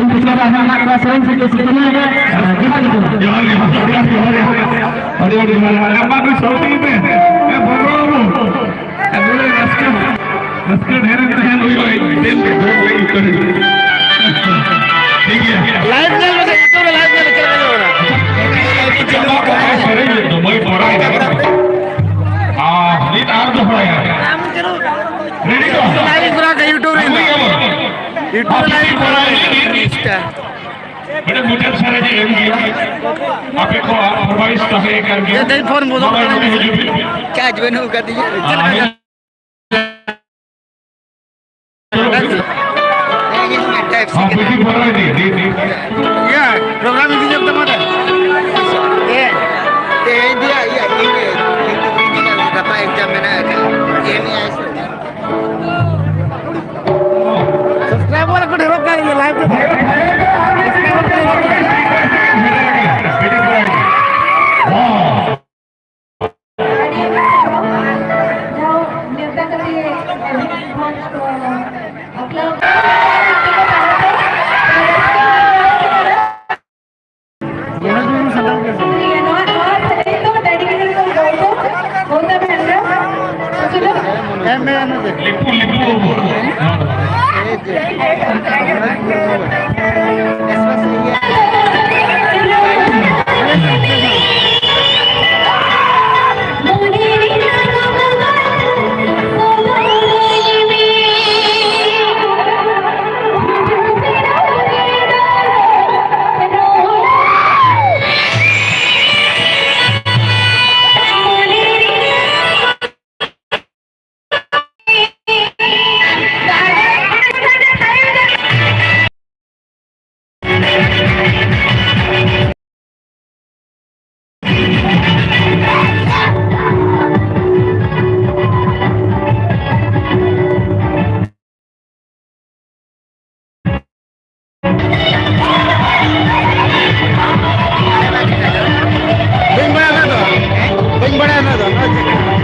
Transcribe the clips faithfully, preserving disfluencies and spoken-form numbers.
ᱡᱚᱦᱟᱨ ᱜᱮ, ᱡᱚᱦᱟᱨ ᱜᱮ, ᱡᱚᱦᱟᱨ ᱜᱮ, ᱡᱚᱦᱟᱨ ᱜᱮ᱾ ᱟᱹᱰᱤ, ᱟᱹᱰᱤ ᱡᱚᱦᱟᱨ ᱜᱮ᱾ ᱟᱯᱮ ᱠᱚ ᱥᱟᱶᱛᱮ ᱜᱮ ᱯᱮ᱾ ᱮ, ᱵᱚᱞᱚ ᱵᱟᱹᱵᱩ᱾ ᱮ, ᱫᱩᱞᱟᱹᱲ ᱨᱟᱹᱥᱠᱟᱹ, ᱨᱟᱹᱥᱠᱟᱹ ᱰᱷᱮᱨ ᱮᱱ ᱛᱟᱦᱮᱸᱱ ᱦᱩᱭᱩᱜᱼᱟ, ᱤᱧ ᱴᱷᱮᱱ ᱯᱮ ᱫᱩᱞ ᱞᱮ ᱩᱛᱟᱹᱨ᱾ ᱴᱷᱤᱠ ᱜᱮᱭᱟ᱾ ᱞᱟᱭᱤᱵᱷ ᱧᱮᱞ ᱢᱮ, ᱤᱭᱩᱴᱩᱵᱽ ᱨᱮ ᱞᱟᱭᱤᱵᱷ ᱧᱮᱞ ᱢᱮ, ᱪᱮᱫ ᱞᱮᱠᱟ ᱧᱮᱞᱚᱜ ᱠᱟᱱᱟ? ᱪᱟᱵᱟ ᱠᱟᱜᱼᱟᱭ, ᱥᱮᱨᱮᱧ ᱫᱚ ᱵᱟᱹᱧ ᱵᱟᱲᱟᱭ ᱫᱟ᱾ ᱟᱨ ᱱᱤᱛ ᱟᱨ ᱫᱚᱦᱲᱟᱭᱟ᱾ ᱨᱮᱰᱤ ᱛᱚ? ᱞᱟᱭᱤᱵᱷ ᱠᱚᱨᱟᱣ ᱠᱟᱜ ᱤᱭᱩᱴᱩᱵᱽ ᱨᱮ᱾ ᱦᱩᱭ ᱜᱮᱭᱟ ᱵᱚᱱ᱾ ᱤᱭᱩᱴᱩᱵᱽ ᱨᱮ ᱞᱟᱭᱤᱵᱷ ᱠᱚᱨᱟᱣ ᱠᱟᱜ᱾ ᱤᱱᱥᱴᱟ᱾ ᱢᱤᱫᱴᱮᱱ ᱢᱩᱪᱟᱹᱫ ᱥᱮᱨᱮᱧ ᱮ ᱮᱢ ᱜᱮᱭᱟ᱾ ᱟᱯᱮ ᱠᱚᱣᱟᱜ ᱯᱷᱚᱨᱢᱟᱭᱤᱥ ᱛᱟᱦᱮᱸ ᱠᱟᱱ ᱜᱮᱭᱟ᱾ ᱫᱮᱱ ᱯᱷᱳᱱ ᱵᱚᱫᱚᱞ ᱢᱟ ᱠᱟᱱᱟ᱾ ᱱᱚᱰᱮ ᱦᱤᱡᱩᱜ ᱵᱤᱱ᱾ ᱪᱟᱨᱡᱽ ᱵᱟᱹᱱᱩᱜ ᱟᱠᱟᱫᱤᱧᱟ᱾ ᱪᱮᱫ ᱞᱮᱠᱟ? ᱦᱮᱸ, ᱤᱧ ᱦᱚᱸ ᱢᱤᱫᱴᱟᱝ ᱦᱮᱸ, ᱵᱤᱴᱤ ᱯᱚᱨᱟᱭ ᱫᱤ, ᱫᱤ, ᱫᱤ᱾ ᱤᱭᱟᱹ, ᱯᱨᱳᱜᱨᱟᱢ ᱤᱫᱤ ᱧᱚᱜ ᱛᱟᱢᱟ ᱛᱚ? ᱦᱮᱸ᱾ ᱛᱮᱦᱮᱧ ᱫᱚ ᱤᱭᱟᱹ, ᱤᱧ, ᱤᱧ ᱫᱚ ᱵᱟᱹᱧ ᱧᱮᱞᱟ, ᱜᱟᱯᱟ ᱮᱠᱡᱟᱢ ᱢᱮᱱᱟᱜ ᱟᱠᱟᱫᱟ᱾ ᱮᱢ ᱮ ᱟᱭ ᱥᱮ? ᱥᱟᱵᱥᱠᱨᱟᱭᱵᱟᱨ ᱠᱚ ᱰᱷᱮᱨᱚᱜ ᱠᱟᱱ ᱜᱮᱭᱟ, ᱞᱟᱭᱤᱵᱷ ᱨᱮ᱾ ᱥᱟᱵᱥᱠᱨᱟᱭᱵᱟᱨ ᱠᱚ ᱰᱷᱮᱨᱚᱜ ᱠᱟᱱᱟ᱾ ᱟᱹᱰᱤ ᱟᱹᱰᱤ ᱥᱟᱨᱦᱟᱣ᱾ ᱡᱟᱦᱟᱸ ᱱᱮᱣᱛᱟ ᱠᱟᱛᱮ ᱵᱟᱯᱞᱟ ᱱᱚᱣᱟ, ᱱᱚᱣᱟ ᱥᱮᱨᱮᱧ ᱫᱚ dedicated to ᱜᱳᱣᱛᱚᱢ, ᱜᱳᱣᱛᱚᱢ ᱦᱮᱢᱵᱨᱚᱢ᱾ ᱥᱩᱫᱷᱩ ᱞᱤᱯᱩ, ᱞᱤᱯᱩ ᱵᱟᱹᱵᱩ᱾ ᱵᱟᱹᱧ ᱵᱟᱲᱟᱭᱟ ᱚᱱᱟ ᱫᱚ, ᱚᱱᱟ ᱫᱚ ᱪᱮᱫ ᱠᱟᱱᱟ?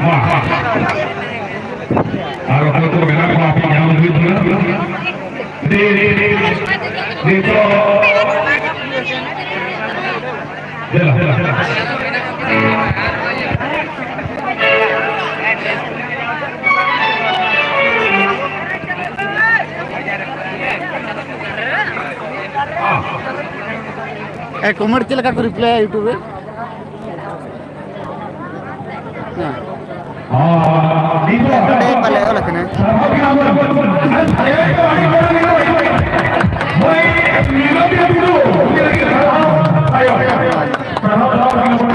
ᱢᱟ᱾ ᱟᱨ ᱚᱠᱚᱭ ᱠᱚ ᱢᱮᱱᱟᱜ ᱠᱚᱣᱟ, ᱟᱯᱮ ᱧᱟᱢ ᱦᱩᱭᱩᱜ ᱠᱟᱱᱟ᱾ ᱫᱮ, ᱫᱮ, ᱫᱮ, ᱱᱤᱛᱚᱜ᱾ ᱫᱮᱞᱟ, ᱫᱮᱞᱟ᱾ ᱮ, comment ᱪᱮᱫ ᱞᱮᱠᱟ ᱠᱚ reply ᱟ YouTube ᱨᱮ? ᱦᱮᱸ᱾ ᱱᱚᱰᱮ ᱯᱟᱞᱮ ᱚᱞ ᱟᱠᱟᱱᱟ᱾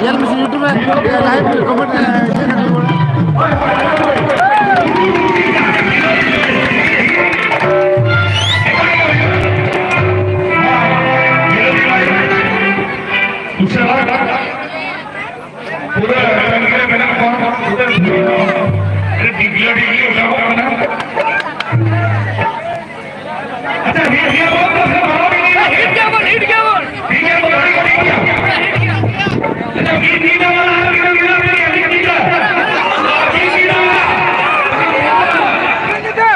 ᱧᱮᱞ ᱢᱮᱥᱮ YouTube ᱨᱮ, live comment, ᱤᱭᱟᱹ ᱠᱟᱛᱮ ᱵᱚᱞ᱾ ᱩᱥᱟᱹᱨᱟ᱾ ᱯᱩᱨᱟᱹ ᱛᱟᱺᱜᱤ ᱨᱮ ᱢᱮᱱᱟᱜ ᱠᱚᱣᱟ᱾ ᱯᱩᱨᱟᱹ ᱟᱹᱰᱤ ᱰᱤᱜᱽᱞᱟᱹ ᱰᱤᱜᱽᱞᱤ ᱚᱰᱟᱣᱚᱜ ᱠᱟᱱᱟ᱾ ᱟᱪᱪᱷᱟ, hit ᱜᱮᱭᱟ ᱵᱚᱱ, ᱦᱤᱴ ᱜᱮᱭᱟ ᱵᱚᱱ, ᱦᱤᱴ ᱜᱮᱭᱟ ᱵᱚᱱ᱾ ᱴᱷᱤᱠ ᱜᱮᱭᱟ ᱵᱚᱱ, ᱴᱷᱤᱠ ᱜᱮᱭᱟ᱾ ᱟᱪᱪᱷᱟ, ᱢᱤᱫ ᱧᱤᱫᱟᱹ ᱵᱚᱱ, ᱟᱨ ᱢᱤᱫ ᱧᱤᱫᱟᱹ, ᱢᱤᱫ ᱧᱤᱫᱟᱹ᱾ ᱢᱤᱫ ᱧᱤᱫᱟᱹ᱾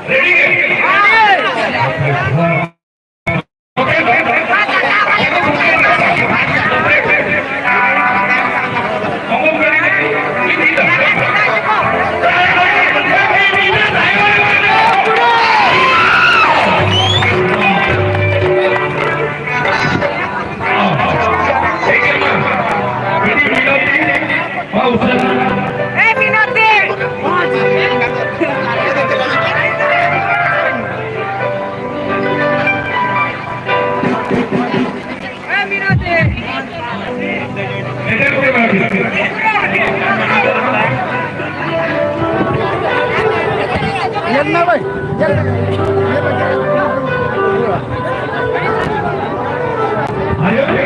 ᱨᱮᱰᱤ? ᱧᱮᱞ ᱢᱮ ᱵᱷᱟᱭ, ᱧᱮᱞ ᱢᱮ᱾